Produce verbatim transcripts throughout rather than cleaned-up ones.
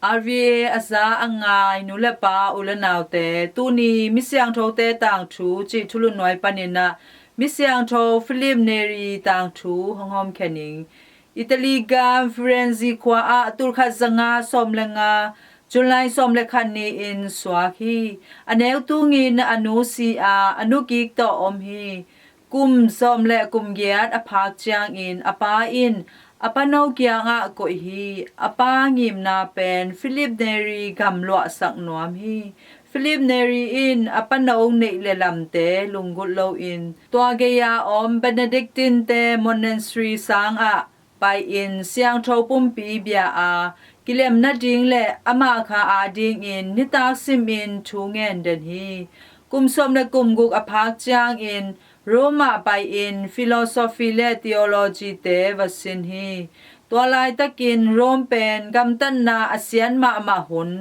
R V A a za a ngai nu le pa u le naute, tuni Misiangthote Tangthu cih thulutnuai panin ah Misiangtho Philip Neri tangthu hong hawmkhia ning. Italy gam Firenze khua ah tulkhat zanga sawm le nga, July sawm le khat ni-in suak hi. A neu tungin a nu si a, a nu kik tawh om hi. Kum sawm le kum giat a phak ciangin a pa in a pano kiangah koih hi. A pa ngimna pen Philip Neri gamluahsak nuam hi. Philip Neri in a pano neih le lamte lunggulh loin tua gei-a om Benedictine-te monastery sangah pai-in siangtho pumpi bia a, kilem nading le amah kha adingin nitak simin thu ngen den hi. Kum sawm le kum guk a phak ciangin Rome ah pai-in philosophy le theology-te va sin hi. Tua laitakin Rome pen gamtatna a sian mahmah hun,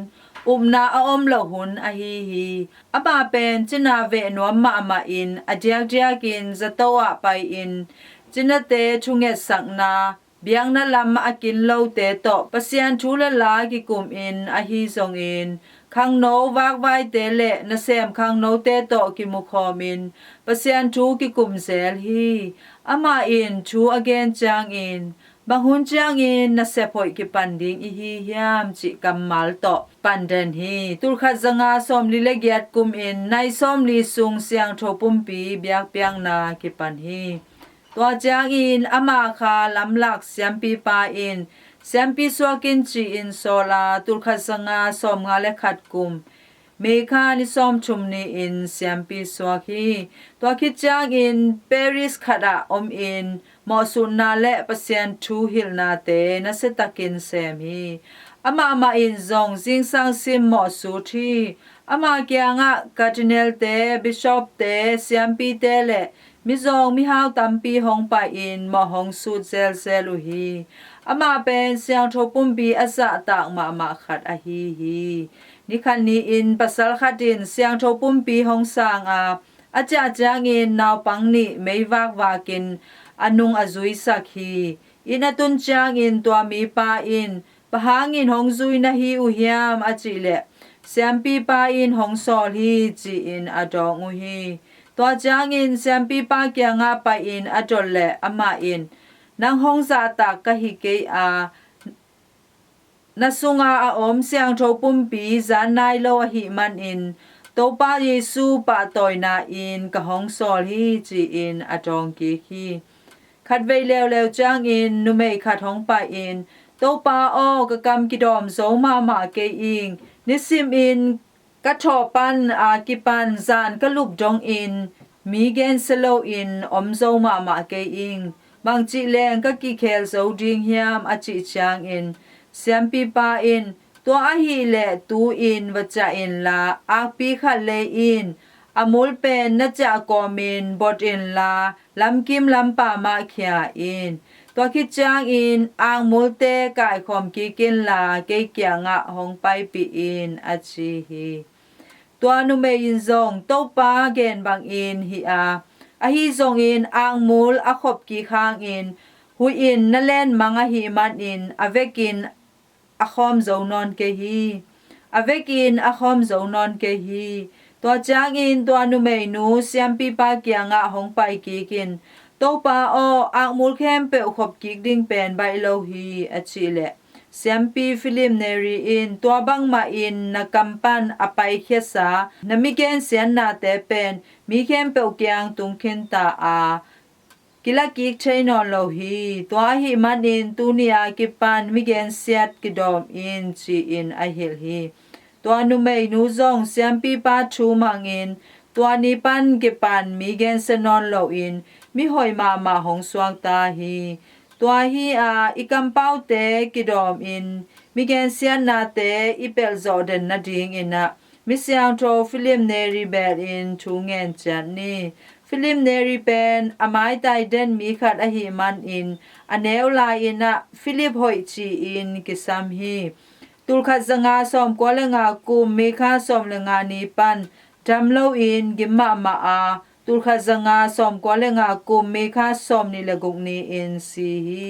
upna a om loh hun ahi hi. Amah pen cina veh nuam mahmah in a diakdiakin zato ah pai-in cinate thungetsakna, biakna lam a kin lote tawh Pasian thu le la kikumin ahi zongin, khangno vakvaite le nasem khangnote tawh kimukhawmin Pasian thu kikum zel hi. Amah in thu a gen ciangin, bang hun ciangin nasep hoih kipan ding i hi hiam cih kammal tawh pan den hi. Tulkhat zanga sawmli le giat kumin nai sawmli sung siangtho pumpi biakpiakna kipan hi. Tua ciangin ama kha lamlak siampipa in siampi suakin ci-in sawl a, tulkhat zanga sawmnga le khat kum May kha ni sawmthum ni-in siampi suak hi. Tua khit ciangin Paris khatah omin mawhsutna le Pasian thu hilhnate nasiatakin sem hi. Amah mah in zong zingsang sim mawhsut hi. Ama kiangah cardinal-te, bishop-te, siampite le mizawng mihau tampi hong pai-in mawh hong sut zelzel uh hi. Amah pen siangtho pumpi a zahtak mahmah khat ahi hi. Nikhat ni-in pasal khat in siangtho pumpi hong sang a, a ciah ciangin naupang nih meivak vakin a nung a zuisak hi. Inn a tun ciangin tua mipa in, bang hangin hong zui na hi uh hiam a cih leh, siampipa in hong sawl hi ci-in a dawng uh hi. Tua ciangin siampipa kiangah pai-in a dot leh amah in, nang hong zahtak ka hi kei a, na sunga a om siangtho pumpi zan nai lo ahih manin Topa Jesu pahtawina in ka hong sawl hi ci-in a dawng kik hi. Khatvei leuleu ciangin numei khat hong pai-in, Topa aw, ka kam kidawm zo mahmah kei ing. Nisimin ka thawh pan a kipan zan ka lup dongin mi gensia loin om zo mahmah kei ing. Bangcih leng ka kikhel zo ding hiam a cih ciangin siampipa in, tua ahih leh tu-in va ciah inla, akpi khat lei in, a mul pen na ciah kawmin bot inla, lamkim lampa mah khia in. Tua khit ciangin akmulte kaikhawm kik inla, kei kiangah hong paipih in a ci hi. Tua numei in zong Topa gen bangin hi a, ahi zongin akmul a khop kik hangin huih in na lenmang ahih manin a vekin a khawm zo nawn kei hi. A vekin a khawm zo nawn kei hi. Tua ciangin tua numeinu siampipa kiangah hong pai kikin, Topa aw, akmul khempeuh khop kik ding pen baih lo hi a cih leh, siampi Philip Neri in, tua bangmah in na kam pan a paikhiasa na migensiatnate pen mi khempeuh kiang tung khinta a, kila kik thei nawn lo hi. Tua ahih manin tuni a kipan migensiat kidawm in ci-in a hilh hi. Tua numeinu zong siampipa thu mangin tua ni pan kipan mi gensia nawn loin mihoih mahmah hong suakta hi. Tua hi a, i kampaute kidawmin migensiatnate i pelhzawh den nadingin ah misiangtho Philip Neri belin thu ngen ciat ni. Philip Neri pen a maitai den mi khat ahih manin a neu lai-in ah Philip hoih ci-in kisam hi. Tulkhat zanga sawmkua le nga kum May kha sawm le nga ni pan dam loin gim mahmah a, tulkhat zanga sawmkua le nga kum May kha sawmnih le guk ni-in si hi.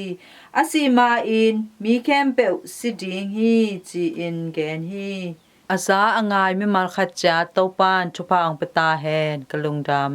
A sih ma-in mi khempeuh si ding hi, ci-in gen hi. A za a ngai mimal khat ciat Topa'n thupha hong pia ta hen. Ka lungdam.